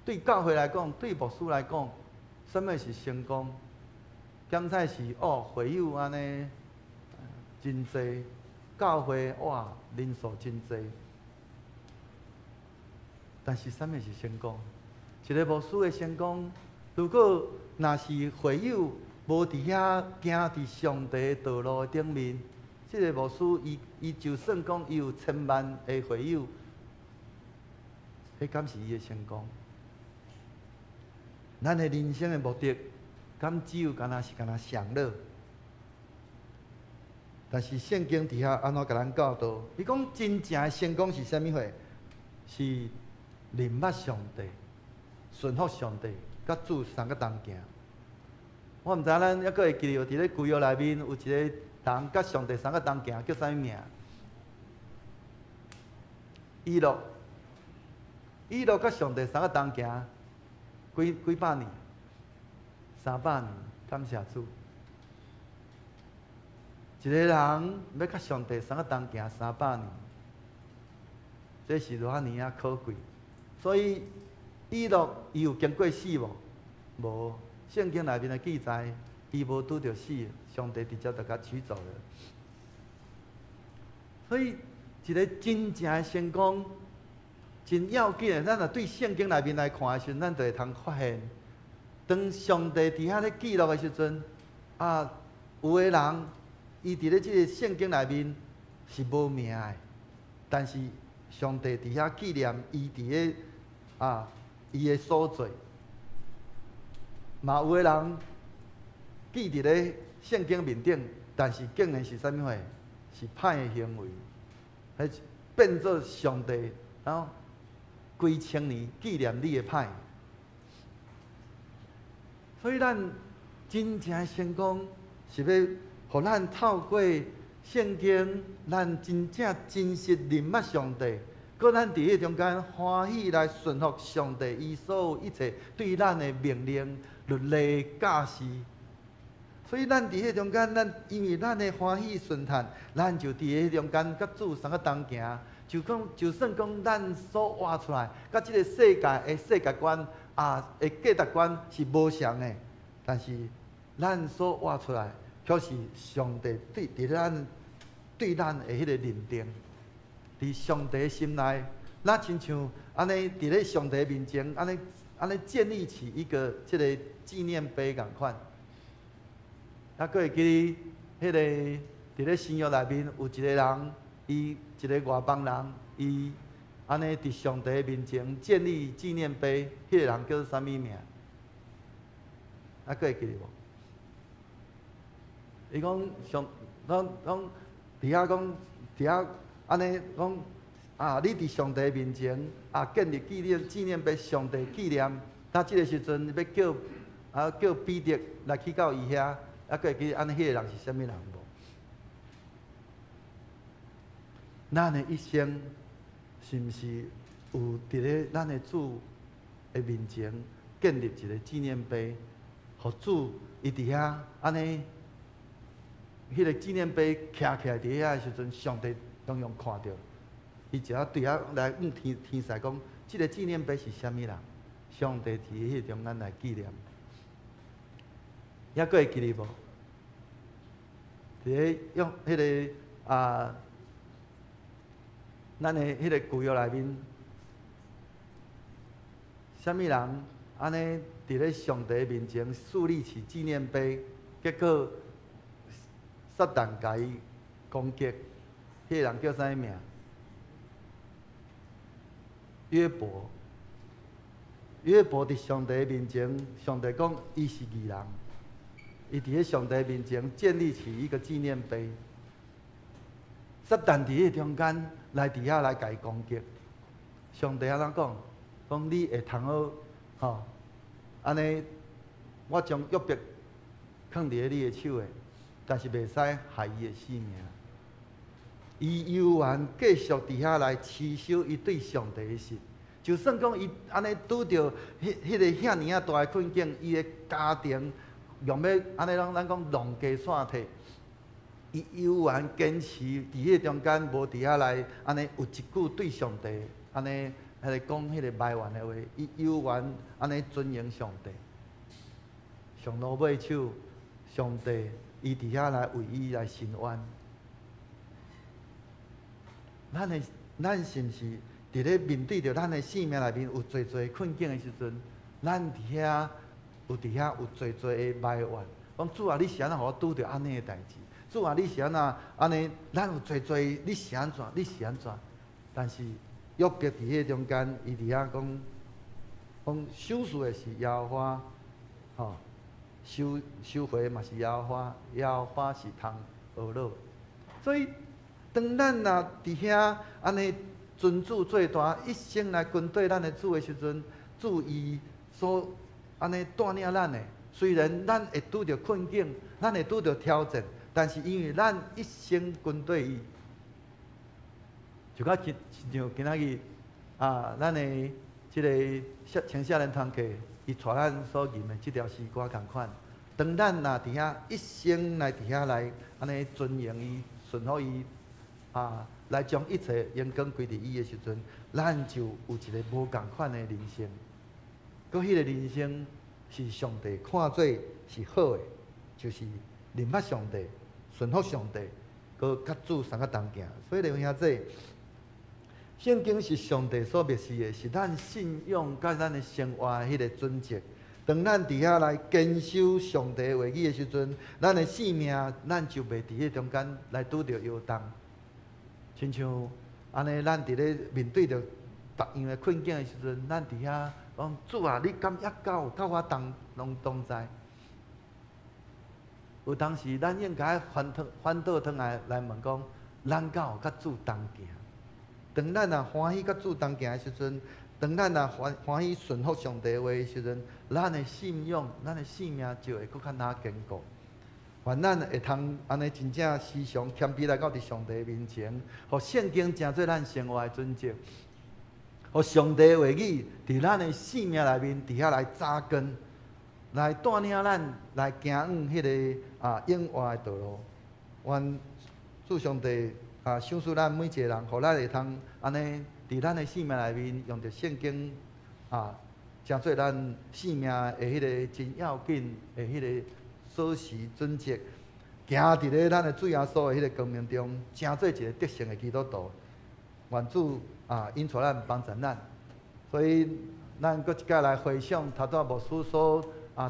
對教會來講，對牧師來講，啥物是成功？敢才是哦，會友按呢真濟，教會哇人數真濟。但是啥物是成功？一个牧師的成功，如果若是會友無佇遐行佇上帝道路的頂面，這个牧師伊就算講伊有千萬的會友，彼敢是伊的成功？咱的人生的目的，敢只有干焦是干焦享樂？但是聖經佇遐按怎共咱教導？伊講真正的成功是啥物貨？是認捌上帝、順服上帝，佮主相佮同行。我毋知咱猶閣會記得佇咧舊約內面有一个人佮上帝相佮同行，叫啥物名？以諾。以諾佮上帝相佮同行幾百年？300年，感謝主。一个人欲佮上帝相佮同行三百年，這是偌爾仔可貴。所以以諾伊有經過死無？無。聖經內面的記載，伊無拄著死，上帝直接就共取走了。所以，一个真正的成功，真要緊的，咱若對聖經內面來看的時陣，咱就會通發現，當上帝佇遐咧記錄的時陣，啊，有的人伊佇咧這個聖經內面是無名的，但是上帝佇遐紀念伊佇咧啊，伊的所做。嘛有的人記佇咧聖經面頂，但是竟然是啥物貨？是歹的行為，彼變做上帝，然後幾千年紀念你的歹。所以咱真正的成功是欲予咱透過聖經，咱真正真實認捌上帝，閣咱佇彼中間歡喜來順服上帝，伊所有一切對咱的命令，律例教示。所以咱佇彼中間，咱因為咱的歡喜順嘆，咱就佇彼中間佮主相佮同行。就講，就算講咱所活出來，佮這个世界的世界觀啊的價值觀是無相的，但是咱所活出來，卻是上帝對佇咱對咱的彼个認定。佇上帝心內，咱親像按呢佇咧上帝面前，按呢按呢建立起一個這个紀念碑仝款。啊，閣會記得彼个佇咧新約內面有一個人，伊一个外邦人，伊按呢佇上帝面前建立紀念碑，彼个人叫做啥物名？啊，閣會記得無？伊講上，講講佇遐講，佇遐按呢講啊！你佇上帝面前啊，建立紀念紀念碑，上帝紀念。他這个時陣欲叫啊叫彼得來去到伊遐。啊，閣會記按呢，彼個人是啥物人無？咱的一生是毋是有佇咧咱的主的面前建立一個紀念碑，予主伊佇遐按呢，彼個紀念碑徛起來佇遐的時陣，上帝攏總看著，伊就啊對遐來向天天使講，這个紀念碑是啥物人？上帝佇彼個中間來紀念。猶閣會記得無？佇咧用彼个啊，咱的彼个舊約內面，啥物人按呢佇咧上帝面前樹立起紀念碑，結果撒旦共伊攻擊，彼个人叫啥物名？約伯。約伯佇上帝面前，上帝講伊是義人。伊佇咧上帝面前建立起一個紀念碑，撒旦佇彼中間來佇遐來共伊攻擊。上帝按怎講？講你會通好，吼，按呢，我將約伯囥佇咧你的手的，但是袂使害伊的性命。伊猶原繼續佇遐來持守伊對上帝的信，就算講伊按呢拄著彼彼个遐爾仔大的困境，伊的家庭。用欲按呢攏咱講弄家散體，伊猶原堅持佇彼个中間，無佇遐來按呢有一句對上帝按呢彼个講彼个埋怨的話，伊猶原按呢尊榮上帝。上路尾手，上帝伊佇遐來為伊來伸冤。咱的咱是毋是佇咧面對著咱的生命內面有濟濟困境的時陣，咱佇遐？有佇遐有濟濟的埋怨，講主啊，你是按怎予我拄著按呢的代誌？主啊，你是按怎按呢？咱有濟濟，你是按怎？你是按怎？但是約伯佇彼中間，伊佇遐講，講賞賜的是耶和華，吼，收收回嘛是耶和華，耶和華是通呵咾。所以當咱若佇遐按呢尊主做大，一生來跟綴咱的主的時陣，主伊所按呢帶領咱的，雖然咱會拄著困境，咱會拄著挑戰，但是因為咱一生跟綴伊，就較親像今仔日啊，咱的這个青少年團契，伊帶咱所吟的這條詩歌仝款。當咱若佇遐一生來佇遐來按呢尊榮伊、順服伊啊，來將一切榮光歸佇伊的時陣，咱就有一个無仝款的人生。閣彼个人生是上帝看做是好的，就是認捌上帝、順服上帝，閣佮主相佮同行。所以，弟兄姊，聖經是上帝所默示的，是咱信仰佮咱的生活的彼个準則。當咱佇遐來堅守上帝話語的時陣，咱的生命咱就袂佇彼中間來拄著搖動。親像按呢，咱佇咧面對著逐樣的困境的時陣，咱佇遐講主啊，你敢猶夠佮我同攏同在？有當時，咱應該反轉反倒轉來來問講，咱敢有佮主同行？當咱若歡喜佮主同行的時陣，當咱若歡歡喜順服上帝話的時陣，咱的信仰、咱的生命就會閣較若堅固。願咱會通按呢真正時常謙卑來到佇上帝面前，予聖經成做咱生活的準則，予上帝話語佇咱的生命內面佇遐來紮根。來帶領咱來行往彼个永活的道路。願主上帝賞賜咱每一个人，予咱會通按呢佇咱的生命內面，用著聖經成做咱生命的彼个真要緊的彼个鎖匙準則，行佇咧咱的主耶穌的彼個光明中，成做一个得勝的基督徒。願主引帶咱，幫助咱。所以，咱閣一擺來回想頭拄牧師所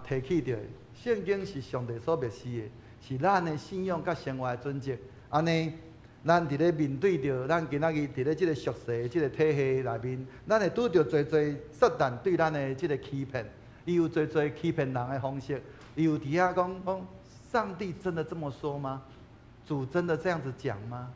提起著的，聖經是上帝所默示的，是咱的信仰佮生活的準則。按呢，咱佇咧面對著咱今仔日佇咧這个俗世這个體系內面，咱會拄著濟濟撒旦對咱的這个欺騙，伊有濟濟欺騙人的方式，伊有佇遐講講，上帝真的這麼說嗎？主真的這樣子講嗎？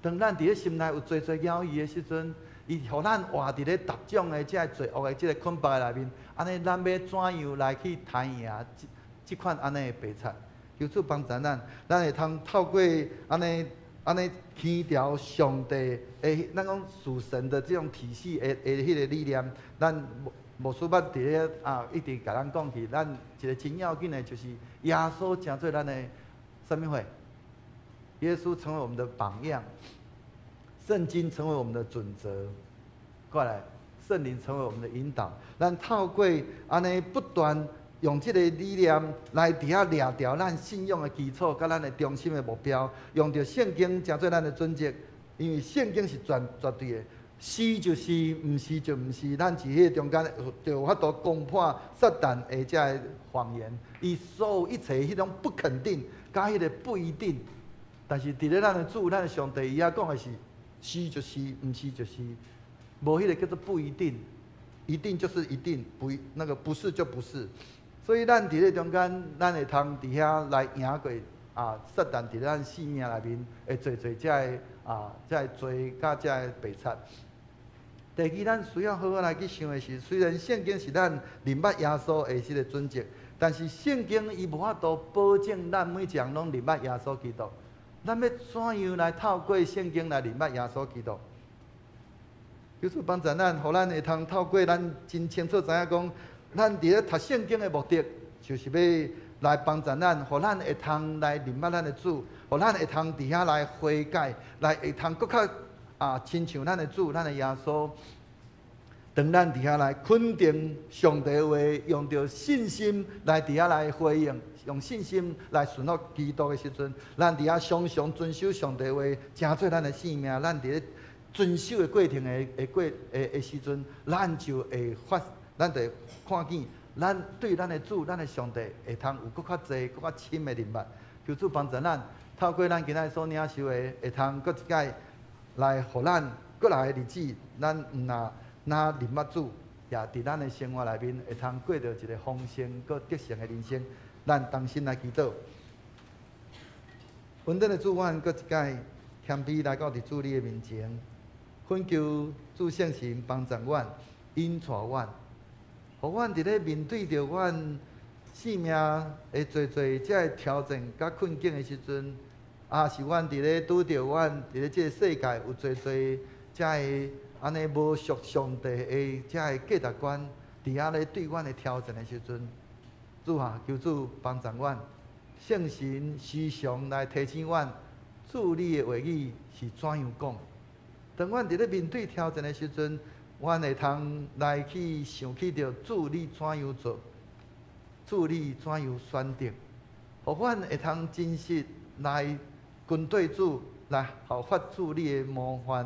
當咱佇咧心內有濟濟猶疑的時陣，伊予咱活佇咧逐種的這个罪惡的這个捆綁內面，按呢，咱欲怎樣來去刣贏這這款按呢的白賊？求主幫助咱，咱會通透過按呢按呢牽牢上帝的，咱講屬神的這種體系的的彼個理念，咱牧牧師捌佇咧一直共咱講起，咱一个真要緊的就是耶穌成做咱的啥物貨？耶穌成為我們的榜樣，聖經成為我們的準則，過來，聖靈成為我們的引導。咱透過按呢不斷用這个理念來佇遐掠牢咱信仰的基礎，佮咱的中心的目標，用著聖經成做咱的準則，因為聖經是絕絕對的，是就是，毋是就毋是。咱佇彼個中間就有法度攻破撒旦的這个謊言，伊所有一切彼種不肯定，佮彼个不一定。但是佇咧咱的主、咱的上帝，伊遐講的是，是就是，毋是就是，無彼个叫做不一定，一定就是一定，不那個不是就不是。所以咱佇咧中間，咱會通佇遐來贏過撒旦佇咱生命內面會濟濟這个這个罪佮這个白賊。第二，咱需要好好來去想的是，雖然聖經是咱認捌耶穌的這个準則，但是聖經伊無法度保證咱每一個人攏認捌耶穌基督。咱欲怎樣來透過聖經來認捌耶穌基督？求主幫助咱，予咱會通透過咱真清楚知影講，咱佇咧讀聖經的目的，就是欲來幫助咱，予咱會通來認捌咱的主，予咱會通佇遐來悔改，來會通閣較親像咱的主、咱的耶穌。當咱佇遐來肯定上帝話，用著信心來佇遐來回應，用信心來順服基督的時陣，咱佇遐常常遵守上帝話，成做咱的生命。咱佇咧遵守的過程的的過的的時陣，咱就會發，咱就會看見，咱對咱的主、咱的上帝會通有閣較濟、閣較深的認捌。求主幫助咱，透過咱今仔日所領受的，會通閣一擺來予咱閣來的日子，咱毋若若認捌主，也佇咱的生活內面會通過著一个豐盛、閣得勝的人生。咱同心來祈禱。恩典的主，阮閣一擺謙卑來到佇主你的面前，懇求主聖神幫助阮，引帶阮，予阮佇咧面對著阮生命的濟濟這个挑戰佮困境的時陣，抑是阮佇咧拄著阮佇咧這个世界有濟濟這个按呢無屬上帝的這个價值觀，佇遐咧對阮的挑戰的時陣，主啊，求主幫助阮，聖神時常來提醒阮，主你的話語是怎樣講。當阮佇咧面對挑戰的時陣，阮會通來去想起著主你怎樣做，主你怎樣選擇，予阮會通真實來跟對主，來效法主你的模範。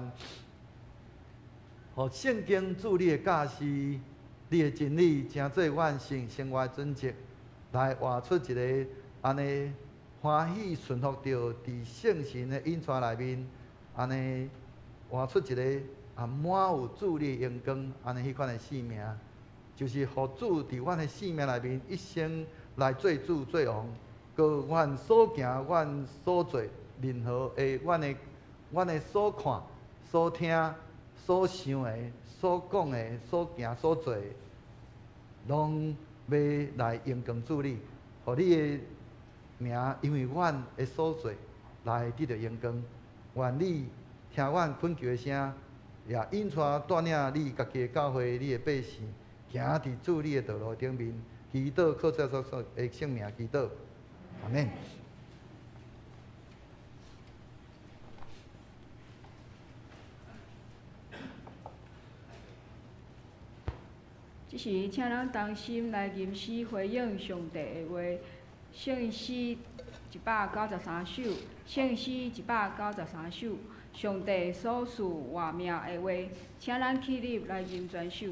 予聖經主你的教示，你的真理，成做阮生生活的準則，來活出一个按呢歡喜順服著佇聖神的引帶內面，按呢活出一个滿有主你的榮光，按呢彼款的生命，就是予主佇阮的生命內面一生來做主做王，閣阮所行、阮所做任何的阮的阮的所看、所聽、所想的、所講的、所行所做的，攏欲來榮光主你，予你的名，因為阮的所做來得著榮光。願你聽阮懇求的聲，也引帶帶領你家己的教會、你的百姓，行佇主你的道路頂面，祈禱靠主耶穌的聖名祈禱，阿們。這時，請咱同心來吟詩回應上帝的話，聖詩193首，聖詩193首，上帝所賜活命的話，請咱起立來吟全首。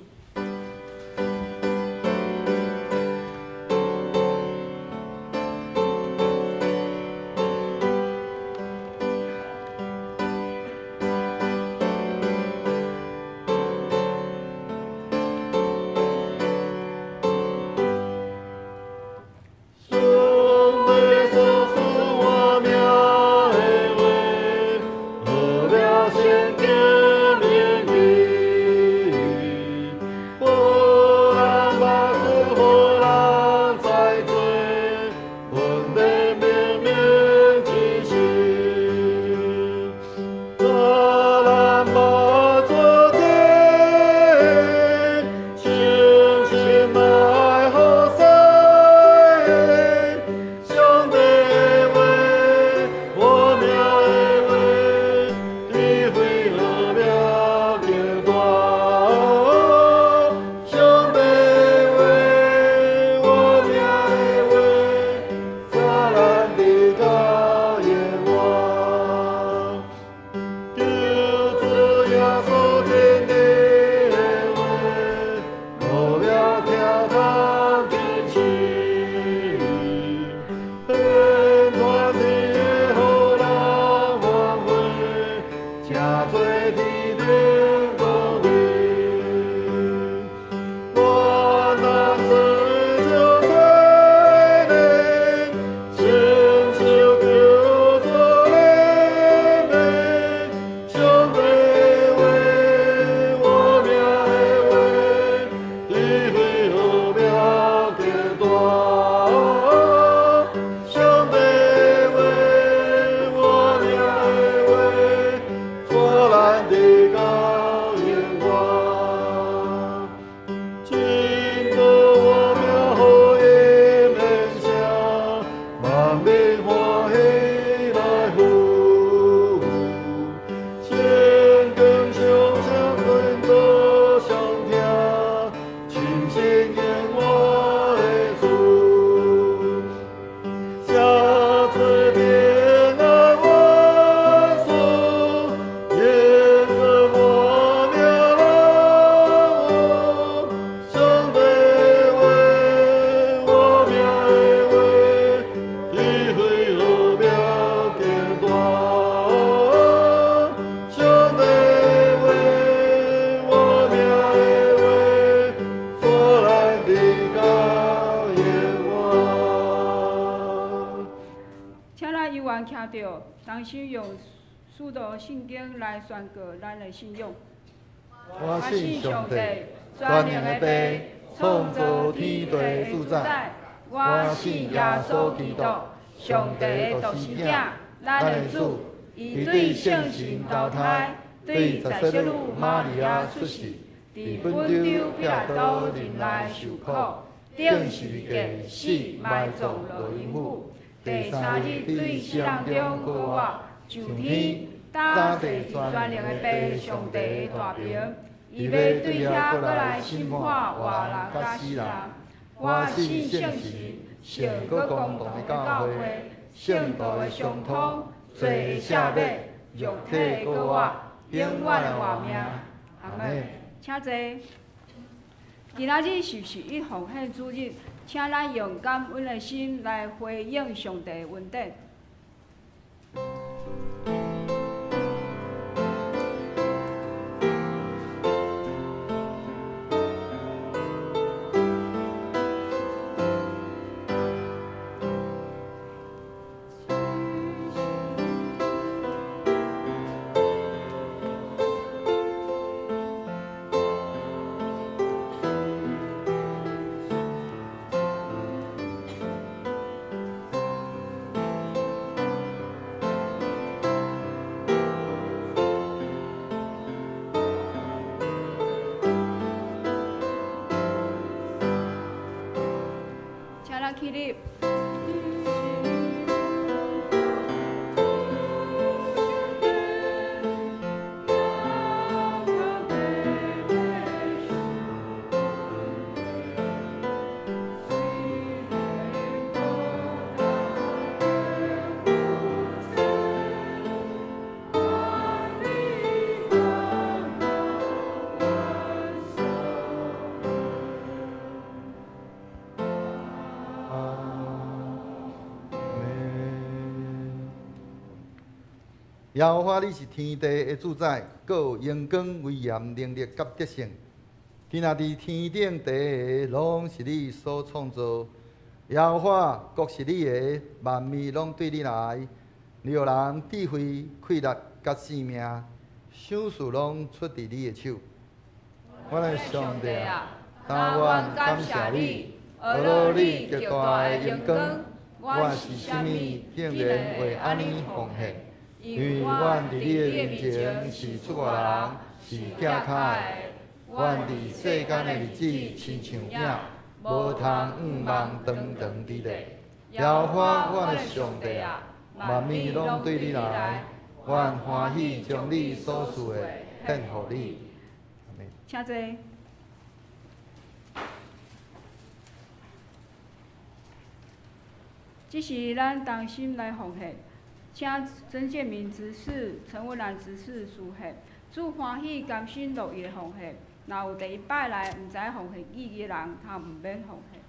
同心用使徒信經來宣告咱的信仰。我信上帝，全能的父，創造天地的主宰。我信耶穌基督，上帝的獨生子，咱的主。伊對聖神投胎，對十色女瑪利亞出世，佇本丟彼拉多忍耐受苦，釘十字架死埋葬落陰府。第三日對死人中復活，上天，搭坐全能的父上帝的大爿，伊欲對遐閣來審判活人佮死人。我信聖神，聖閣公同的教會，聖徒的相通，罪的赦免，肉體的復活，永遠的活命。阿們。請坐。今仔日是十一奉獻主日，請咱用感恩的心來回應上帝的恩典。咱起立。耶和华，你是天地的主宰，阁有荣光、威严、能力佮得胜。天若伫天顶地下，拢是你所创造。耶和华，国是你的，万物拢对你来。你予人智慧、气力佮性命，赏赐拢出伫你的手。我的上帝啊，但愿感谢你，呵咾你极大的荣光。我是啥物，竟然会按呢奉献？因为阮伫你的面前是出外人，是寄跤的。阮伫世间的日子亲像影，无通向望长长伫咧。耶和华，阮的上帝啊，万物拢对你来，阮欢喜将你所赐的献予你。请坐。这是咱同心来奉献。请曾建明执事、陈文兰执事书献，主欢喜甘心乐意的奉献。若有第一摆来毋知奉献意义的人，他毋免奉献。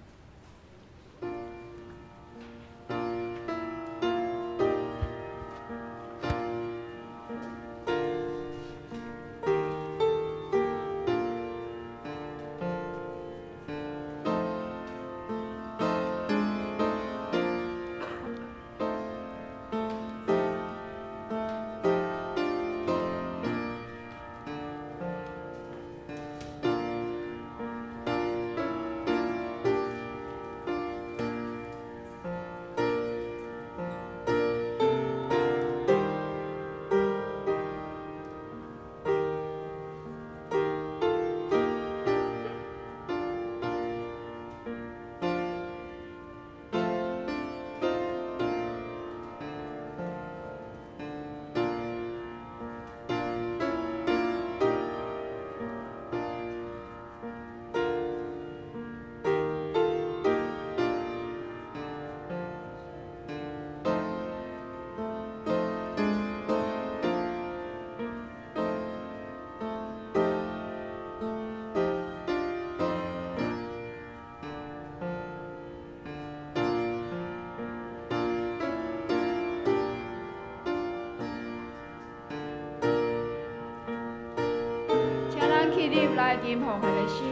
起立来吟奉献的诗。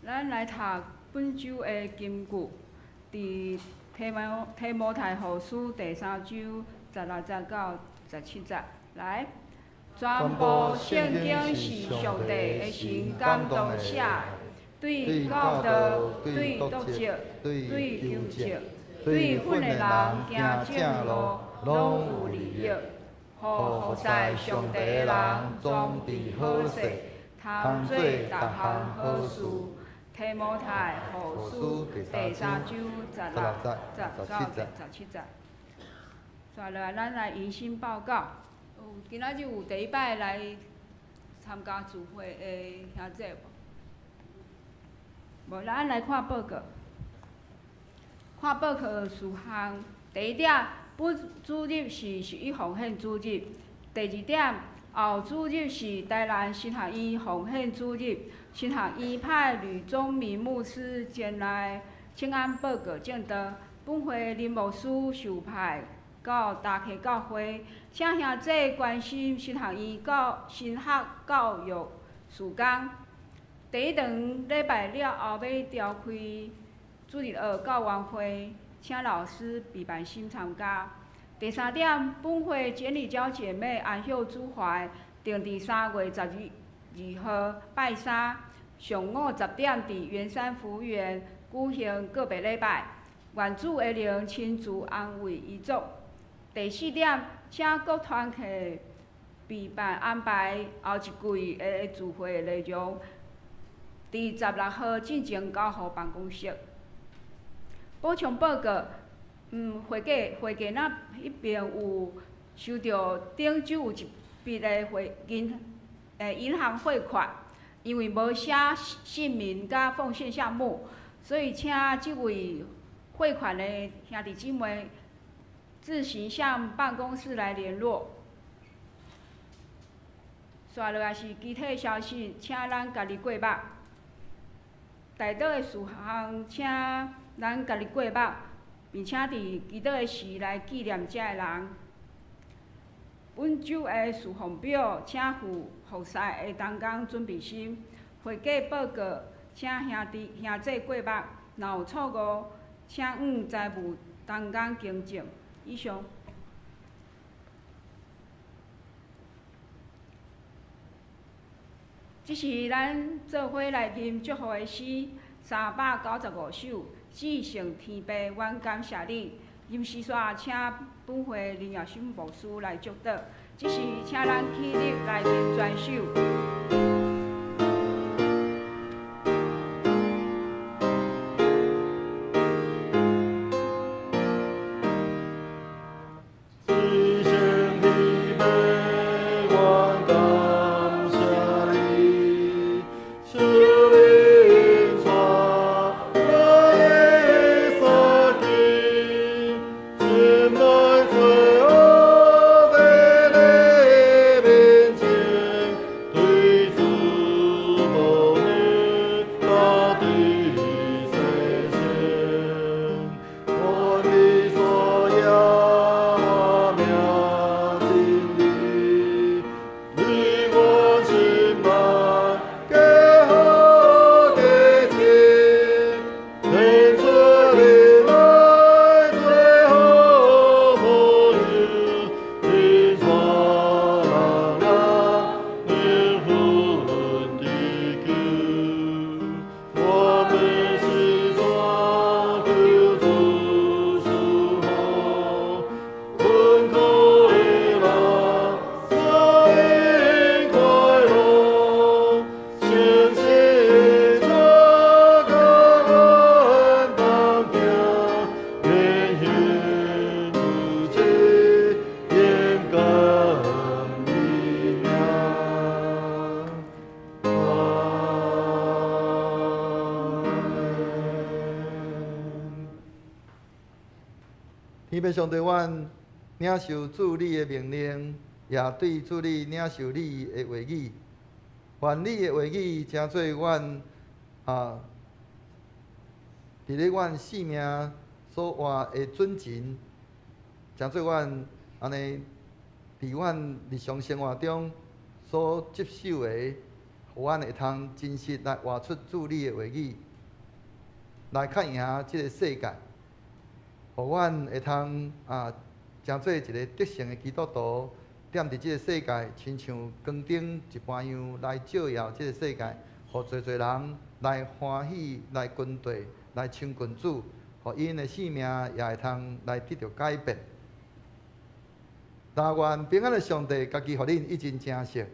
咱来读本周的金句，伫提摩太后书第三章16节到17节。来，全部圣经是上帝的神感动写的，对教导、对督责、对纠正、对训练人行正路，拢有利益，予服侍上帝的人装备好势，通做逐项好事。提摩太后书第三章16节到17节。接落来，咱来迎新报告。有今仔日有第一摆来参加聚会的兄弟无？無，咱來看報告。看報告事項，第一點，本主日是十一奉獻主日。第二點，後主日是台南神學院奉獻主日。神學院派呂宗明牧師前來請安報告證道。本會林牧師受派到大溪教會，請兄弟關心神學院教神學教育事工。第一堂禮拜了後，欲召開主日學教員會，請老師備辦心參加。第三點，本會簡李嬌姐妹安秀主懷，定佇3月12號拜三上午10點，佇圓山福園舉行告別禮拜。願主的靈親自安慰遺族。第四點，請各團契備辦安排後一季的聚會內容，佇16號進前交予辦公室。補充報告，會計那彼邊有收著頂週有一筆的銀行匯款，因為無寫姓名佮奉獻項目，所以請這位匯款的兄弟姊妹自行向辦公室來聯絡。紲落來是其他消息，請咱家己過目。代禱的事項，請咱家己過目，並且佇祈禱的時來紀念這个人。本週的事奉表，請附服侍的同工準備心。會計報告，請兄弟兄姊過目，若有錯誤，請向財務同工更正。以上。這是咱做伙來吟祝福的詩，395首。至聖天父，阮感謝你。吟詩煞請本會林耀新牧師來祝禱。這是請咱起立來吟全首。天父上帝，阮領受主你的命令，也對主你領受你的話語。願你的話語成做阮佇咧阮性命所活的準繩，成做阮按呢佇阮日常生活中所接受的，予阮會通真實來活出主你的話語，來較贏這个世界。予阮會通成做一个得勝的基督徒，踮佇這个世界，親像光燈一般樣來照耀這个世界，予濟濟人來歡喜、來跟隨、來親近主，予𪜶的性命也會通來得著改變。但願平安的上帝家己予恁一盡成聖，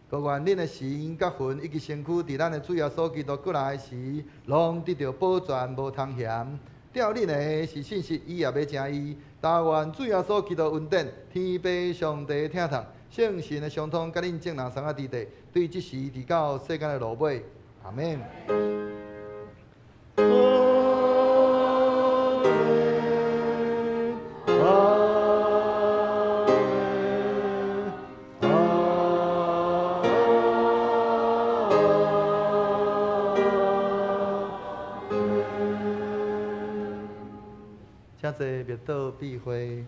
閣願恁的神佮魂以及身軀，佇咱的主耶穌基督閣來時，攏得著保全，無通嫌。吊恁的是信實，伊也欲成義。但願主耶穌基督恩典、天父上帝疼痛、聖神的相通，佮恁眾人三个弟弟，對這時直到世間的落尾。阿們。做密道比會。